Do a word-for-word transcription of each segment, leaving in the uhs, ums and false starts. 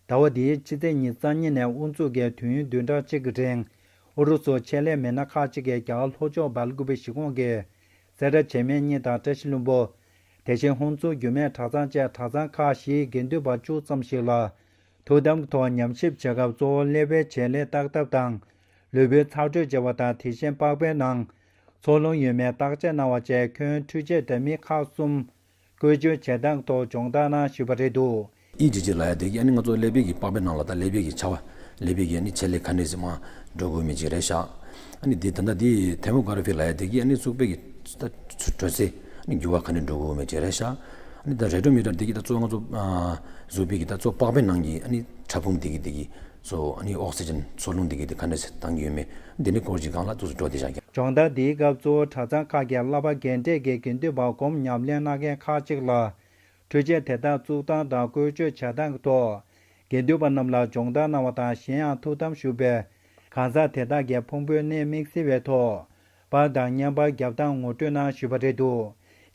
ཟླ་བ་འདིའི་ཕྱི་ཚེས་ཉི་ཤུ་རྩ་གཉིས་ནས་དབུ་འཛུགས་ཀྱིས་དུས་ཡུན་བདུན་ཕྲག་གཅིག་གི་རིང་ཨུ་རུ་སུ་ཆེད་ལས་མི་སྣ་ཁག་ཅིག་གིས་རྒྱ་གར་ལྷོ་ཕྱོགས་སྦེལ་ཀུ་པེ་གཞིས་ཁོངས་ཀྱི་སེ་ར་བྱེས་སྨད་གཉིས་དང་བཀྲ་ཤིས་ལྷུན་པོ། དེ་བཞིན་ཧོན་སུར་རྒྱུད་སྨད་གྲྭ་ཚང་བཅས་གྲྭ་ཚང་ཁག་བཞིའི་དགེ་འདུན་པ་བཅུ་ཙམ་ཞིག་ལ། ཐུགས་དམ་གྱི་ཐོག་ཉམས་ཞིབ་བྱེད་སྐབས་གཙོ་བོ་ཀླད་པའི་བྱེད་ལས་བརྟག་ཐབས་དང་། ལུས་པོའི་ཚགས་དྲོད་བྱེད་པ་དང་དེ་བཞིན་པགས་པའི་ནང་འཚོ་རླུང་ཡོད་མེད་བརྟག་དཔྱད་གནང་བ་བཅས་ཁྱོན་འཕྲུལ་ཆས་འདྲ་མིན་ཁག་གསུམ་བཀོལ་སྤྱོད་བྱེད་སྟངས་ཐོག་སྦྱོང་བརྡར་གནང་ཞུས་པ་རེད་འདུག་ཨི་ཇི་ཇི་ལབ་ཡ་དེ་གིས་ཨ་ནི་ང་ཚོ་ཀླད་པའི་གི་པགས་པའི་ནང་ལ་ད་ཀླད་པའི་གི་བྱ་བ་ཀླད་པའི་གི་ཨ་ནི་བྱེད་ལས་ག་འདྲས་སེ་མར་འགྲོ་དགོས་མིན་ཅིག་རེད་ཤག་ཨ་ནི་དེ་ད་ལྟ་དེ་ཐེ་མོ་གྷ་ར་ཕི་ལབ་ཡ་དེ་གིས་ཨ་ནི་གཙུག་ཕུད་ཀྱི་ད་དྲོད་ཚད་ཨ་ནི་འགྱུར་བ་ག་འདྲས་འགྲོ་དགོས་མིན་ཅིག་རེད་ཤག་ཨ་ནི་ད་རེ་ཌི་ཡོ་མི་ཊར་དེ་གིས་ད་གཙོ་བོ་ང་ཚོ་ཨ་གཟུགས་པོའི་གི་ད་གཙོ་བོ་པགས་པའི་ནང་གི་ཨ་ནི་ཕྲ་ཕུང་དེ་གི་དེ་གི་གཙོ་བོ་ཨ་ནི་ཨོག་སི་ཇན་འཚོ་རླུང་དེ་གི་དེ་ག་འདྲས་སེ་བཏང་གི་ཡོད་མེད་དེ་ནི་སྐོར་ཅིག་སྒང་ལ་ཏོག་ཙམ་འགྲོ་བསྡད་བཞག་གི། སྦྱོང་བརྡར་འདིའི་སྐབས་གཙོ་བོ་གྲྭ་ཚང་ཁག་གི་བསླབ་པ་རྒན་གྲས་ཀྱི་དགེ་འདུན་པ་སྒོམ་ཉམས་ལེན་གནང་མཁན་ཁག་ཅིག་ལ། འཕྲུལ་ཆས་དེ་དག་བཙུགས་སྟངས་དང་བཀོལ་སྤྱོད་བྱ་སྟངས་ཀྱི་ཐོག་དགེ་འདུན་པ་རྣམས་ལ་སྦྱོང་བརྡར་གནང་བ་དང་གཞན་ཡང་ཐུགས་དམ་བཞུགས་པའི་གང་ཟག་དེ་དག་གི་ཕུང་པོའི་གནས་དམིགས་བསལ་བའི་ཐོག་པར་དང་བརྙན་པར་རྒྱབ་སྟངས་ངོ་སྤྲོད་གནང་ཞུས་པ་རེད་འདུག་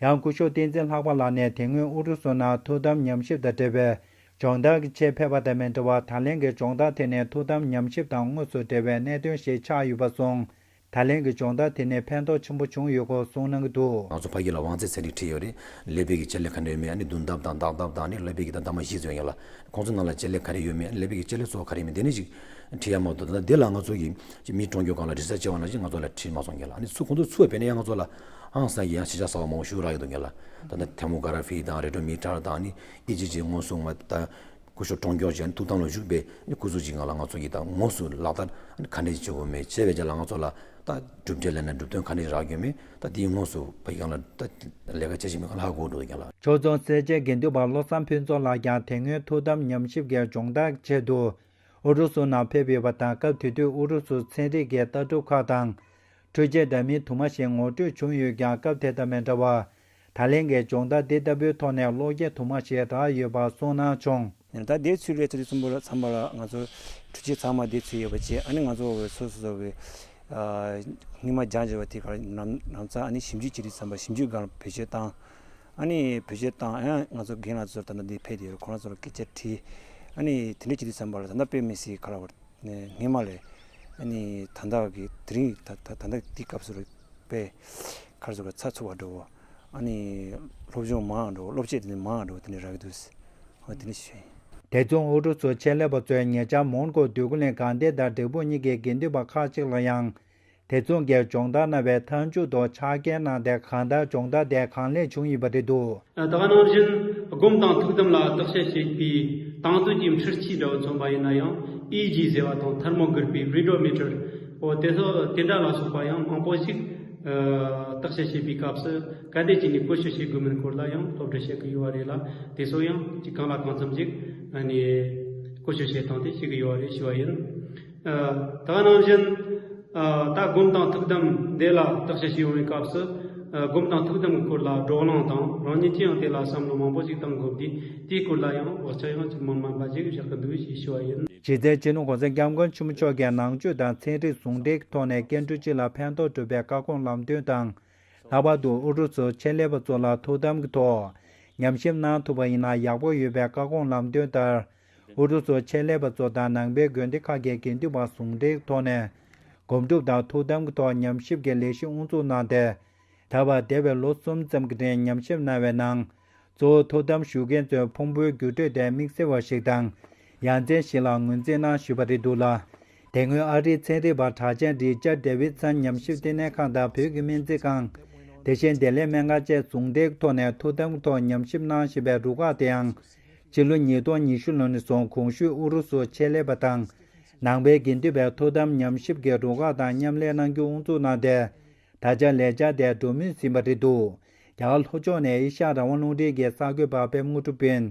ཡང་སྐུ་ཞབས་བསྟན་འཛིན་ལྷག་པ་ལགས་ནས་དེ་སྔོན་ཨུ་རུ་སུ་ནང་ཐུགས་དམ་ཉམས་ཞིབ་དང་འབྲེལ་བའི་སྦྱོང་བརྡར་གྱི་ཆེད་ཕེབས་པ་དང་མི་འདྲ་བར་ད་ལན་གྱི་སྦྱོང་བརྡར་དེ་ནི་ཐུགས་དམ་ཉམས་ཞིབ་དང་དངོས་སུ་འབྲེལ་བའི་གནད་དོན་ཞིག་ཆགས་ཡོད་པ་སོང་། ད་ལན་གྱི་སྦྱོང་བརྡར་དེ་ནི་ཕན་ཐོགས་ཆེན་པོ་བྱུང་ཡོད་སྐོར་གསུངས་གནང་གི་འདུག་ང་ཚོ་ཕ་གི་ལ་དབང་རྩའི་ཚན་རིག་ཁྲིད་ཡོད་རེད། ཀླད་པའི་གི་བྱེད་ལས་ག་འདྲ་ཡོད་མེད་ཨ་ནི་འདུམ་ཐབས་དང་བརྟག་ཐབས་དང་ཨ་ནི་ཀླད་པའི་གི་ད་འདབ་མ་བཞི་ཙམ་ཡོད་ལ། ཁོང་ཚོ་ནང་ལ་བྱེད་ལས་ག་རེ་ཡོད་མེད་ཨ་ནི་ཀླད་པའི་གི་བྱེད་ལས་གཙོ་བོ་ག་རེ་ཡོད་མེད་དེ་ནི་ཞིག་ཁྲིད་ཡ་མ་གཏོགས་ད་ལྟ་འདི་ལ་ང་ཚོ་གི་ཅིག་མི་གྲོངས་མཁན་སྒང་ལ་རི་སར་ཆི་བྱས་པ་ནང་བཞིན་ང་ཚོ་ལ་ཁྲིད་མ་སོང་རྒན་ལགས། ཨ་ནི་ཚུར་ཁོང་ཚོ་ཚུར་ཕེབས་ནས་ཡང་ང་ཚོ་ལ་ཧང་སང་གི་ཡང་ཤེས་བྱ་གསར་པ་མང་པོ་ཞིག་རག་ཡོད་འདུག་རྒན་ལགས། ད་ལྟ་ཐེར་མོ་གྷ་ར་ཕི་དང་རེ་ཌི་ཡོ་མི་ཊར་དང་ཨ་ནི་ཨི་ཇི་ཇི་དངོས་སུ་ང་ད། སྐུ་ཞབས་གྲོངས་མཁན་ཅིག་ཐུགས་དམ་ལ་བཞུགས་པའི་སྐུ་གཟུགས་ཅིག་ང་ལ་ང་ཚོ་གིས་ད་དངོས་སུ་ལག་བསྟར་ག་འདྲས་བྱེད་དགོས་མེད་བྱས་པའི་རྗེས་ལ་ང་ཚོ་ལ་ད་གྲུབ་འབྲས་ལབ་ན་གྲུབ་དོན་ག་འདྲས་རག་གི་མེད་ད་དེའི་དངོས་སུ་ཕ་གི་སྒང་ལ་ད་ལས་ཀ་བྱེད་བཞིན་པའི་སྒང་ལ་ཧ་གོ་འགྲོ་གི་ལ། ཆོས་རྫོང་སེར་བྱེས་དགེ་འདུན་པ་བློ་བཟང་ཕུན་ཚོགས་ལགས་ཀྱང་དེ་སྔོན་ཐུགས་དམ་ཉམས་ཞིབ་ཀྱི་སྦྱོང་བརྡར་ཆེད་དུ་ཨུ་རུ་སུ་ནང་ཕེབས་ཡོད་པ་དང་སྐབས་དེ་དུས་ཨུ་རུ་སུ་ཚན་རིག་གི་ལྟ་གྲུབ་ཁག་དང་། འཕྲུལ་ཆས་འདྲ་མིན་དུ་མ་ཞིག་ངོ་སྤྲོད་བྱུང་ཡོད་ཀྱང་སྐབས་དེ་དང་མི་འདྲ་བར། ད་ལན་གྱི་སྦྱོང་བརྡར་འདི་ལྟ་བུའི་ཐོག་ནས་བློ་སྐྱེད་དུ་མ་ཞིག་རག་ཡོད་པ་གསུངས་གནང་བྱུང་། ད་ལྟའི་ཚུལ་ལས་ཚོད་ཚོད་གསུམ་པོ་ལ་མཚམས་པ་ལ་ང་ཚོ་འཕྲུལ་ཆས་ཚང་མ་འདི་ཚུད་ཡོད་པ་བཅས་ཨ་ནི་ང་ཚོ་སོ་སོ་སོ་གི་སྔོན་མ་སྦྱངས་བྱས་པ་དེ་ག་ལ་ནམ་ནམ་ཚ་ཨ་ནི་ཞིབ་འཇུག་བྱེད་དུས་ཙམ་པ་ཞིབ་འཇུག་སྒང་ལ་བེད་སྤྱོད་བཏང་། ཨ་ནི་བེད་སྤྱོད་བཏང་ཡང་ང་ཚོ་རྒན་ལགས་ཚོ་ད་ལྟ་འདི་ཕེབས་དེ་ཡོད་ཁོ་རང་ཚོ་ལ་སྐད་ཆ་དྲིས། ཨ་ནི་དེ་འདྲ་བྱེད་དུས་ཙམ་པ་ལ་ད་ལྟ་དཔེ་མི་སྲིད་ག་ལ་བར། ནས་སྔོན་མ་ལས་ཨ་ནི་ད་ལྟ་གི་དེ་རིང་ད་ད་ད་ལྟ་དེའི་སྐབས་སུ་རུ་དཔེ་ག་རེ་ཟེར་དགོས་ཚགས་ཚུད་པ་འདྲ་བོ། ཨ་ནི་སློབ་སྦྱོང་མང་འགྲོ་སློབ་ཆས་དེ་ནི་མང་འགྲོ་དེ་ནི་རག་གི་འདུག་ཨོ་དེ་ནི་ཞུ་ཡིན། དེ་མཚུངས་ཨུ་རུ་སུ་ཆེད་ལས་པ་ཚོས་ཉེ་ཆར་མོན་གྷོ་འདོད་རྒུ་གླིང་དགའ་ལྡན་དང་འབྲས་སྤུངས་གཉིས་ཀྱི་དགེ་འདུན་པ་ཁག་ཅིག་ལ་ཡང་དེ་མཚུངས་ཀྱི་སྦྱོང་བརྡར་གནང་བའི་མཐའ་མཇུག་ཏུ་ཕྱག་འཁྱེར་གནང་སྟེ་གང་ལྟར་སྦྱོང་བརྡར་དེ་གང་ལེགས་བྱུང་ཡོད་པ་རེད་འདུག་ད་ག་ནང་བཞིན་སྒོམ་དང་ཐུགས་དམ་ལ་བརྟག་དཔྱད་བྱེད་པའི་དང་དུ་གྱི་འཕྲུལ་ཆས་འདྲ་བོ་མཚོན་པ་ཡིན་ན་ཡང་ཨི་ཇི་ཟེར་བ་དང་ཐར་མོ་གྷ་ར་ཕི་རེ་ཌི་ཡོ་མི་ཊར་འོ་དེ་ཚོ་དེ་འདྲ་ལ་སོགས་པ་ཡང་མང་པོ་ཞིག་བརྟག་དཔྱད་བྱེད་པའི་སྐབས་སུ་ག་དེ་བྱས་ནས་བཀོལ་སྤྱོད་བྱེད་དགོས་མིན་སྐོར་ལ་ཡང་སློབ་ཁྲིད་བྱེད་ཀྱི་ཡོད་པ་རེད་ལ། དེ་ཚོ་ཡང་ཅིག་གང་ལ་གང་འཚམ་ཅིག་ཨ་ནི་བཀོལ་སྤྱོད་བྱེད་སྟངས་དེ་ཤེས་ཀྱི་ཡོད་པ་རེད་ཞུ་བ་ཡིན། ད་ག་ནང་བཞིན་ད་སྒོམ་དང་ཐུགས་དམ་འདི་ལ་བརྟག་དཔྱད་བྱེད་ཡོང་བའི་སྐབས་སུ་སྒོམ་དང་ཐུགས་དམ་གྱི་སྐོར་ལ་བགྲོ་གླེང་དང་རང་ཉིད་ཀྱིས་ཡང་དེ་ལ་བསམ་བློ་མང་པོ་ཞིག་བཏང་དགོས་དུས་དེའི་སྐོར་ལ་ཡང་བག་ཆགས་ཡང་ཅིག་མི་དམན་པ་ཞིག་བཞག་གི་འདུག་ཅེས་ཞུ་བ་ཡིན། གཞི་རྩའི་སྤྱི་ནོར་གོང་ས་སྐྱབས་མགོན་ཆེན་པོ་མཆོག་གིས་ནང་ཆོས་དང་ཚན་རིག་ཟུང་འབྲེལ་གྱི་ཐོག་ནས་སྐྱེ་འགྲོ་སྤྱི་ལ་ཕན་ཐོགས་སྒྲུབ་པའི་བཀའ་དགོངས་ལམ་སྟོན་དང་། ལྷག་པར་དུ་ཨུ་རུ་སུ་ཆེད་ལས་པ་ཚོ་ལ་ཐུགས་དམ་གྱི་ཐོག་ཉམས་ཞིབ་གནང་ཐུབ་པ་ཡིན་ན་ཡག་པོ་ཡོད་པའི་བཀའ་དགོངས་ལམ་སྟོན་ལྟར། ཨུ་རུ་སུ་ཆེད་ལས་པ་ཚོ་དང་ནང་པའི་དགོན་སྡེ་ཁག་གི་དགེ་འདུན་པ་ཟུང་འབྲེལ་ཐོག་ནས་སྒོམ་སྒྲུབ་དང་ཐུགས་དམ་གྱི་ཐོག་ཉམས་ཞིབ་ཀྱི་ལས་གཞི་དབུ་འཛུགས་གནང་སྟེ། ད་བར་འདས་པའི་ལོ་གསུམ་ཙམ་གྱི་རིང་ཉམས་ཞིབ་གནང་བའི་ནང་། གཙོ་བོ་ཐུགས་དམ་བཞུགས་མཁན་ཚོའི་ཕུང་པོའི་འགྱུར་འགྲོས་དེ་དམིགས་བསལ་བ་ཞིག་དང་། ཡ་མཚན་ཞིག་ལ་ངོས་འཛིན་གནང་ཞུས་པ་རེད་འདུག་ལ། དེ་སྔོན་ཨ་རིའི་ཚན་རིག་པ་གྲགས་ཅན་རི་ཅར་ཌེ་ཝིད་སན་ཉམས་ཞིབ་བསྟི་གནས་ཁང་དང་བོད་ཀྱི་སྨན་རྩིས་ཁང་། དེ་བཞིན་བདེ་ལེགས་སྨན་ཁང་བཅས་ཟུང་འབྲེལ་ཐོག་ནས་ཐུགས་དམ་ཐོག་ཉམས་ཞིབ་གནང་བཞིན་པའི་རུ་ཁག་དེའང་། ཕྱི་ལོ་ཉིས་སྟོང་ཉི་ཤུ་ལོ་ནས་བཟུང་གོང་ཞུས་ཨུ་རུ་སུ་ཆེད་ལས་པ་དང་། ནང་པའི་དགེ་འདུན་པའི་ཐུགས་དམ་ཉམས་ཞིབ་ཀྱི་རུ་ཁག་དང་མཉམ་ལས་གནང་རྒྱུ་དབུ་འཛུགས་གནང་སྟེ། ད་ཆ་ལས་འཆར་དེ་འགྲོ་མུས་ཟིན་པ་རེད་འདུག་རྒྱ་གར་ལྷོ་ཕྱོགས་ནས་ཨེ་ཤ་ཡ་རང་དབང་རླུང་འཕྲིན་གྱི་གསར་འགོད་པ་པད་མ་དངོས་གྲུབ་དཔོན།